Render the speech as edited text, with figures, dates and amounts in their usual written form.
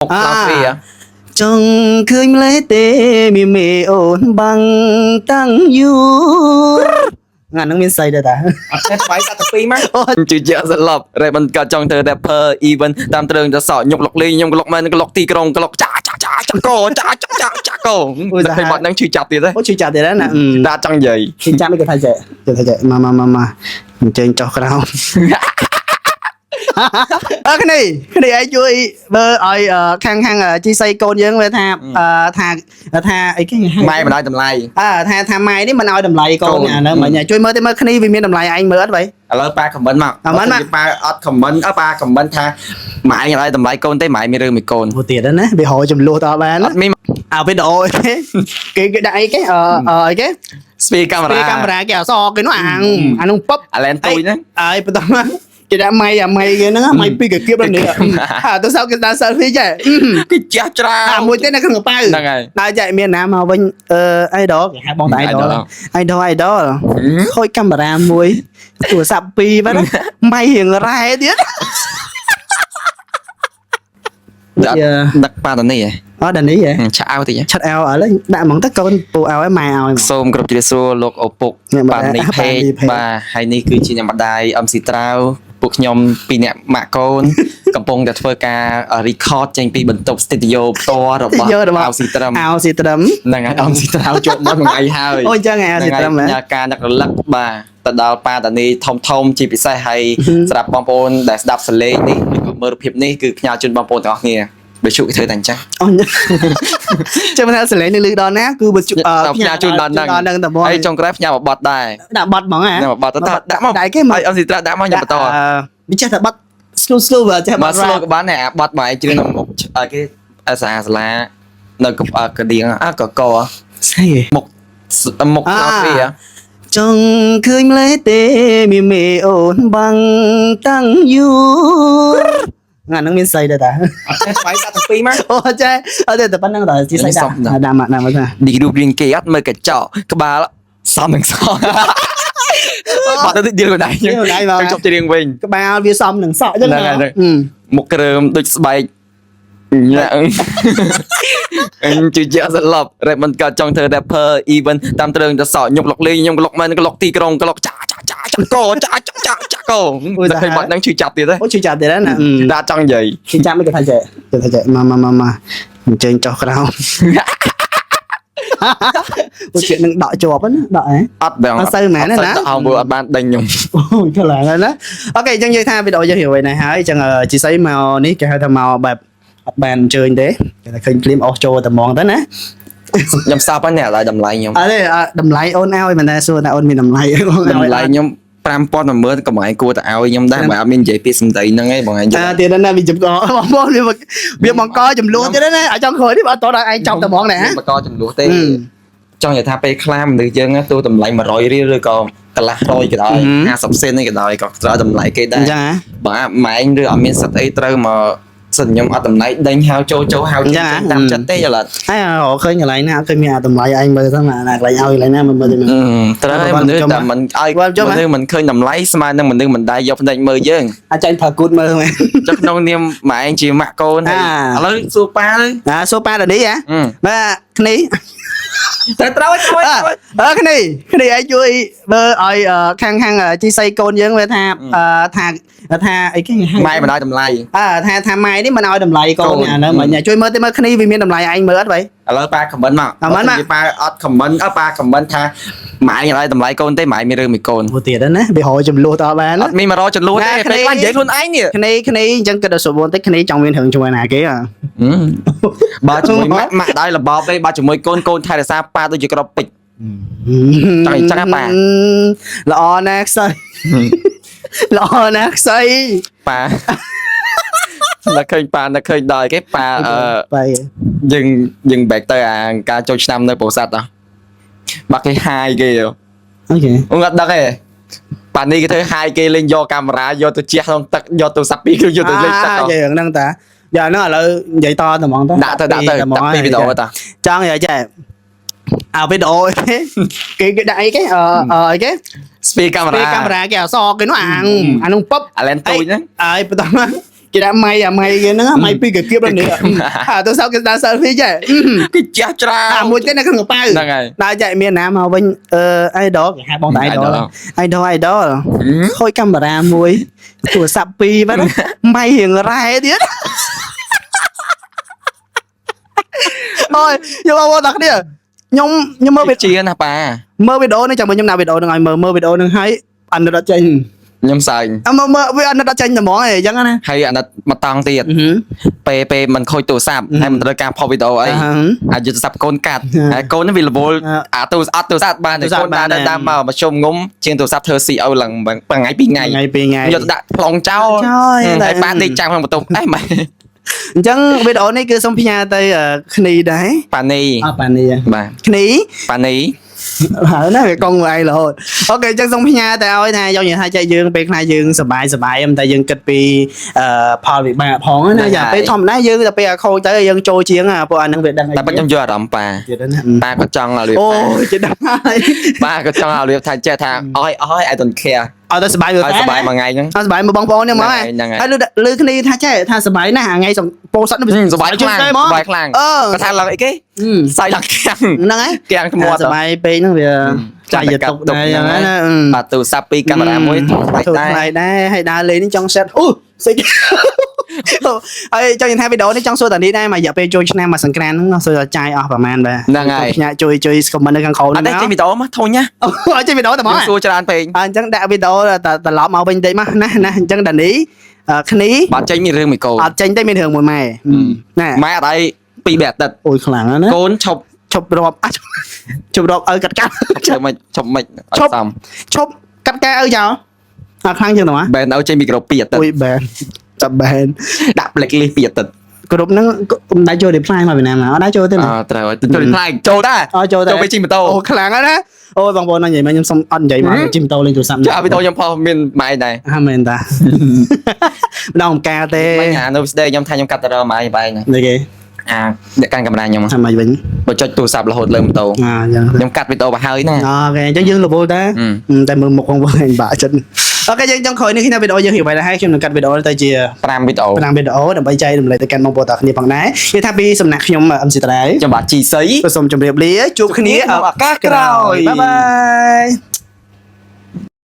ឡោពី ចង់ឃើញម្លេះទេមានមេអូនបាំងតាំងយូរថ្ងៃហ្នឹងមានស្អីដែរតា អត់ចេះស្វ័យសត្វទៅពីរមក អូ ជឿជាក់សន្លប់រ៉េមិនក៏ចង់ធ្វើ rapper even តាមត្រឹងទៅសក់ញុកលុកលីខ្ញុំក្លុកមែនក្លុកទីក្រុងក្លុកចាចាចាចាកោចាចាចាចាកោតែឃើញបាត់ហ្នឹងឈឺចាប់ទៀតទេ អូជឿចាប់ទៀតណា តាចង់និយាយ ជឿចាប់មិនគេថាចេះគេថាចេះមកមកមកមកអញ្ជើញចុះក្រោមអើគ្នាគ្នាឯងជួយមើលឲ្យខាងខាងជីសីកូនយើងវាថាថាថាអីគេ ម៉ែមិនឲ្យតម្លៃ អើថាថាម៉ែនេះមិនឲ្យតម្លៃកូនអាហ្នឹងមិញជួយមើលទេមើលគ្នាវាមានតម្លៃឯងមើលអត់បី ឥឡូវប៉ាខមមិនមកប៉ាអត់ខមមិនអើប៉ាខមមិនថាម៉ែឲ្យតម្លៃកូនទេម៉ែមានរឿងមួយកូន អូទៀតណាវារកចំនួនតបាន អត់មាន អាវីដេអូគេគេគេដាក់អីគេអឺអីគេ ស្ពីកាមេរ៉ា ពេលកាមេរ៉ាគេអសគេនោះអាអានោះពឹប អាឡែនទូចហ្នឹង អើយបន្តមកគេដាក់ម៉ៃអាម៉ៃគេហ្នឹងម៉ៃពីរកគៀបដល់នេះអាទៅសៅគេដាក់ selfie ចេះ គេជះច្រា អាមួយទៀតនៅក្នុងកប៉ៅ ហ្នឹងហើយ ដល់ចេះមានណាមកវិញអឺអីដគេហៅបងតែអីដអីដអីដខូចកាមេរ៉ាមួយទូរស័ព្ទពីរបាត់ម៉ៃរៀងរ៉ែទៀត ដឹកប៉ាតានេះហ៎ អត់ដល់នេះហ៎ ឆាអោតិច ឆាត់អោឥឡូវដាក់ហ្មងទៅកូនពូអោឲ្យម៉ែឲ្យ សូមគោរពជម្រាបសួរលោកឪពុក អ្នកម្ដាយ ប៉ានី ប៉ា ភេក នីភេក បាទហើយនេះគឺជាអ្នកម្ដាយ MC ត្រាវពួកខ្ញុំពីរអ្នកម៉ាក់កូន កំពុងតែធ្វើការ record ចេញពីបន្ទប់ studio ផ្ទាល់របស់អោស៊ីត្រឹម អោស៊ីត្រឹម ហ្នឹងហើយ MC ត្រាវជាប់មកមួយថ្ងៃហើយ អូអញ្ចឹងហ៎អោស៊ីត្រឹមហ៎ ហ្នឹងហើយការនឹករលឹកបាទទៅដល់ប៉ាតានីធំធំជាពិសេសហើយសម្រាប់បងប្អូនដែលស្ដាប់សលេងនេះឬក៏មើលរូបភាពនេះគឺផ្ញើជូនបងប្អូនទាំងអស់គ្នាបើជុកគេធ្វើតែអញ្ចឹង អូចាំថាសលេងនឹងលឺដល់ណាគឺបើជ ផ្ញើជូនដល់ហ្នឹង ដល់ហ្នឹងតែមក ហើយចុងក្រោយផ្ញើបបត់ដែរ ដាក់បត់ហ្មងហ៎ ផ្ញើបបត់ទៅដាក់មក ដាក់គេមក ហើយ MC ត្រាដាក់មកខ្ញុំបន្ត វាចេះតែបត់ slow slow បើចេះប មក ត់ slow rap ក៏បានដែរអាបត់មកឯងជ្រឿននៅមុខឲ្យគេអាសាសាលានៅកកដៀងអាកក ស្អី មុខមុខ អា អត់វា ចង់ឃើញម្លេះទេមានមេអូនបាំងតាំងយូរថ្ងៃហ្នឹងមានស្អីដែរតា អត់ចេះស្វ័យសត្វទាំងពីរមក អូចេះអត់ទេតែប៉ុណ្្នឹងតើជាស្អីដាក់ដាក់មកដាក់មកថា នេះរូបរាងគេអត់មើលកញ្ចក់ក្បាលសំនឹងសបាត់ទៅឌីលខ្លួនឯង ខ្លួនឯងមក ចង់ជប់ច្រៀងវិញ ក្បាលវាសំនឹងសក់អញ្ចឹង ហ្នឹងហើយ មុខក្រើមដូចស្បែកញ៉ាំអញជឿជាក់សន្លប់រ៉េមិនក៏ចង់ធ្វើ rapper even តាមត្រឹងទៅសក់ញុកលុកលេងខ្ញុំក្លុកមែនក្លុកទីក្រុងក្លុកចាចាចាចាកោចាចាចាចាកោតែឃើញបាត់ហ្នឹងឈឺចាប់ទៀតទេ អូជឿចាប់ទៀតណា តាចង់និយាយ ជឿចាប់មិនគេថាចេះគេថាចេះមកមកមកមកអញ្ជើញចុះក្រោមអូជានឹងដកជាប់ណាដកហ៎ អត់បង អត់សូវមែនទេណា អត់សូវអត់បានដេញខ្ញុំ អូយខ្លាំងហើយណាអូខេអញ្ចឹងនិយាយថាវីដេអូយើងរៀបໄວណាស់ហើយអញ្ចឹងជីសីមកនេះគេហៅថាមកបែបអត់បានអញ្ជើញទេគេថាឃើញភ្លាមអស់ចូលតែហ្មងទៅណា ខ្ញុំសោបហ្នឹងអ្នកឲ្យតម្លៃខ្ញុំ អត់ទេអត់តម្លៃអូនឲ្យមិនដែរសួរថាអូនមានតម្លៃអូនឲ្យ តម្លៃខ្ញុំ5000 10000ក៏មកឯងគួរតែឲ្យខ្ញុំដែរបើអត់មាននិយាយពីសម្ដីហ្នឹងឯងបងឯងយ អើ ល់ ទៀតណាវាចំកបងប្អូនវាវាបង្កចំនួនទៀតណាអាចចង់ក្រោយនេះបើអត់តដល់ឯងចប់តែហ្មងណា បកចំនួនទេចង់និយាយថាពេលខ្លះមនុស្សយើងទោះតម្លៃ100រៀលឬក៏កន្លះរយក៏ដោយ50សេននេះក៏ដោយក៏ត្រូវតម្លៃគេដែរ អញ្ចឹងហ៎ បើម៉ែងឬអត់មានសិទ្ធអីត្រូវមកសិនខ្ញុំអត់តម្លៃដេញហៅចូលចូលហៅចេញតាមចិត្តទេយល់អត់ ហើយរកឃើញកន្លែងណាអត់ឃើញមានអាតម្លៃឯងមើលទៅណាកន្លែងឲ្យកន្លែងណាមើលមើលទៅមើល ត្រូវហើយមនុស្សតែមិនឲ្យមនុស្សមិនឃើញតម្លៃស្មើនឹងមនុស្សមិនដែរយកភ្នែកមើលយើង អាចចាញ់ប្រើគូតមើលមែន ចុះក្នុងនាមម៉ែឯងជាម៉ាក់កូនហើយឥឡូវសួរប៉ាទៅ អាសូប៉ាដល់នេះហ៎បាទគ្នា ត្រូវត្រូវត្រូវ អើគ្នាគ្នាឯងជួយមើលឲ្យខាងខាងជីសីកូនយើងវាថាថាថាអីគេ ម៉ែមិនឲ្យតម្លៃ អើថាថាម៉ែនេះមិនឲ្យតម្លៃកូនអាហ្នឹងមិញជួយមើលទេមើលគ្នាវាមានតម្លៃឯងមើលអត់បី ឥឡូវប៉ាខមមិនមកប៉ាអត់ខមមិនអើប៉ាខមមិនថាម៉ែឯងឲ្យតម្លៃកូនទេម៉ែមានរឿងមួយកូន អូទៀតណាវារកចំនួនតបាន អត់មានមករកចំនួនទេពេលខ្លះនិយាយខ្លួនឯងនេះ គ្នាគ្នាអញ្ចឹងគិតដល់សុបួនតិចគ្នាចង់មានរឿងជាមួយណាគេហ៎ បើជាមួយម៉ាក់ម៉ាក់ដោយរបបទេបើជាមួយកូនកូនថែរក្សាប៉ាដូចជាក្របពេជ្រ ចង់អញ្ចឹងហ៎ប៉ា ល្អណាស់ខ្សីល្អណាស់ខ្សី ប៉ា នៅឃើញប៉ានៅឃើញដល់គេប៉ាអឺ បាយ យើងយើងបែកទៅអាការចូលឆ្នាំនៅពោធិ៍សាត់ហ៎បាក់គេហាយគេហ៎ អូខេ អត់ដឹងទេប៉ានេះគេធ្វើហាយគេលេងយកកាមេរ៉ាយកទៅជះក្នុងទឹកយកទូរស័ព្ទពីរគឺយកទៅលេងទឹក និយាយរឿងហ្នឹងតាយ៉ាហ្នឹងឥឡូវនិយាយតតែហ្មងតា ដាក់ទៅដាក់ទៅដាក់ពីវីដេអូតា ចង់និយាយចេះអាវីដេអូគេគេដាក់អីគេអឺអីគេ ស្ពីកាមេរ៉ា ពេលកាមេរ៉ាគេអសគេនោះអាអានោះពឹប អាឡែនទូចហ្នឹង អើយបន្តមក គេដាក់ម៉ៃអាម៉ៃគេហ្នឹងម៉ៃពីរកគៀបដល់នេះអាទូរស័ព្ទគេដើរ selfie ចេះ គេជះច្រើន អាមួយទៀតនៅក្នុងកប៉ៅ ហ្នឹងហើយ ដើរចែកមានណាមកវិញអឺ idol គេហៅបងតែ idol idol idol ខូចកាមេរ៉ាមួយទូរស័ព្ទពីរបាត់ម៉ៃរៀងរ៉ែទៀតអូយយកមកបងតាគ្នាខ្ញុំខ្ញុំមើលវី ជាណាប៉ា មើលវីដេអូនេះចាំមើលខ្ញុំដាក់វីដេអូហ្នឹងឲ្យមើលមើលវីដេអូហ្នឹងហើយអាណិតអត់ចេញ ខ្ញុំសើច អើមើលមើលវាអាណិតអត់ចេញតែហ្មងឯងអញ្ចឹងណា ហើយអាណិតមកតង់ទៀតពេលពេលมันខូចទូរស័ព្ទហើយมันត្រូវការផុសវីដេអូអីអាយុទូរស័ព្ទកូនកាត់ហើយកូនហ្នឹងវារវល់អាទូអត់ទូរស័ព្ទបានតែកូនដើរតាមមកមកជុំងុំជាងទូរស័ព្ទធ្វើ CO ឡើងមួយថ្ងៃពីរថ្ងៃ ថ្ងៃពីរថ្ងៃ យកទៅដាក់ប្លង់ចោលហើយប៉ាដេកចាំក្នុងបន្ទប់អេម៉េច អញ្ចឹងវីដេអូនេះគឺសូមផ្ញើទៅគ្នាដែរ ប៉ានី អប៉ានី បាទ គ្នា ប៉ានី ហើយណាវាកងឯងរហូត OK អញ្ចឹងសូមផ្ញើទៅឲ្យថាយកនិយាយថាចែកយើងពេលខ្លះយើងសប្បាយសប្បាយតែយើងគិតពីអឺផលវិបាកផងណាយ៉ាពេលធម្មតាយើងទៅពេលអាខូចទៅយើងចូលជាងពួកអានឹងវាដឹង តែប៉ុតខ្ញុំយកអារម្មណ៍ប៉ា ទៀតណា ប៉ាក៏ចង់ឲ្យរបៀប អូយចេះដឹងហើយ ប៉ាក៏ចង់ឲ្យរបៀបថាចេះថាអយអយ I don't care ឲ្យតែសប្បាយ ឲ្យសប្បាយមួយថ្ងៃហ្នឹង ឲ្យសប្បាយមួយបងប្អូននេះហ្មង ហ្នឹងហើយ ហើយលឺគ្នាថាចេះថាសប្បាយណាស់អាថ្ងៃពោសិតនេះ សប្បាយខ្លាំងសប្បាយខ្លាំង អឺ គាត់ថាឡើងអីគេសៃឡើងគាំង ហ្នឹងហើយ គាំងថ្ម សប្បាយពេកហ្នឹងវាចាយទុកដែរហ្នឹងណា បាទទូរស័ព្ទពីរកាមេរ៉ាមួយថ្លៃ ទូ ដែរ ថ្លៃដែរហើយដើរលេងនេះចង់ set អូសិចហើយចង់និយាយថាវីដេអូនេះចង់សួរតានេះដែរមករយៈពេលចូលឆ្នាំមកសង្ក្រានហ្នឹងសួរថាចាយអស់ប្រហែលបាទ ហ្នឹងហើយ ផ្ញើជួយជួយ comment នៅខាងក្រោម អត់ទេចេញវីដេអូមកធុញណា អត់ចេញវីដេអូតែហ្មង ខ្ញុំសួរច្រើនពេក អញ្ចឹងដាក់វីដេអូត្រឡប់មកវិញតិចមកណាណាអញ្ចឹងតានេះគ្នា បាទចេញមានរឿងមួយកូន អត់ចេញទេមានរឿងមួយម៉ែណា ម៉ែអត់ឲ្យពីរបែបអាទិត្យ អូយខ្លាំងណាស់ណា កូនឈប់ ឈប់រាប់អាឈប់រាប់ឲ្យកាត់កាត់ ឈប់មិនឈប់មិនអ ឈប់ ត់សម ឈប់កាត់ការឲ្យចោលអត់ខ្លាំងជាងទៅមក បែនឲ្យចេញពីក្រុមពីរអាទិត្យ អូយបែនតាបែន ដាក់ blacklist ពីរអាទិត្យ គ្រប់ហ្នឹងមិនដាច់ចូល reply មកពីណាមកអត់ដាច់ចូលទេ អើត្រូវហើយចូល reply ចូលដែរ អត់ចូលទេ ចូលไปជិះម៉ូតូ អូខ្លាំងណាស់ណាអូយបងប្អូននិយាយមកខ្ញុំសុំអត់និយាយមកជិះម៉ូតូលេងទូរស័ព្ទ ចាវីដេអូខ្ញុំផុសមានម៉ែដែរ អាមែនតាម្ដងម្កាលទេ ម៉ែអានៅស្ដីខ្ញុំថាខ្ញុំកាត់ទៅរកម៉ែបែណា នេះគេ អាអ្នកកាន់កាមេរ៉ាខ្ញុំ ថាម៉េចវិញ បើចុចទូរស័ព្ទរហូតលើម៉ូតូ អាអញ្ចឹង ខ្ញុំកាត់វីដេអូបើហើយណា OK អញ្ចឹងយើងរវល់តាតែមើលមុខផងបងឯងបាក់ចិត្ត OK យើងចង់ក្រោយនេះខ្ញុំវីដេអូយើងរៀបໄວ້ហើយខ្ញុំនឹងកាត់វីដេអូទៅជា 5វីដេអូ 5វីដេអូដើម្បីចែករំលែកទៅកាន់បងប្អូនទាំងគ្នាផងដែរនិយាយថាពីសំណាក់ខ្ញុំ MC ត្រៃ ខ្ញុំបាទជីសី ក៏សូមជម្រាបលាជួបគ្នា ក្នុងឱកាសក្រោយ bye bye.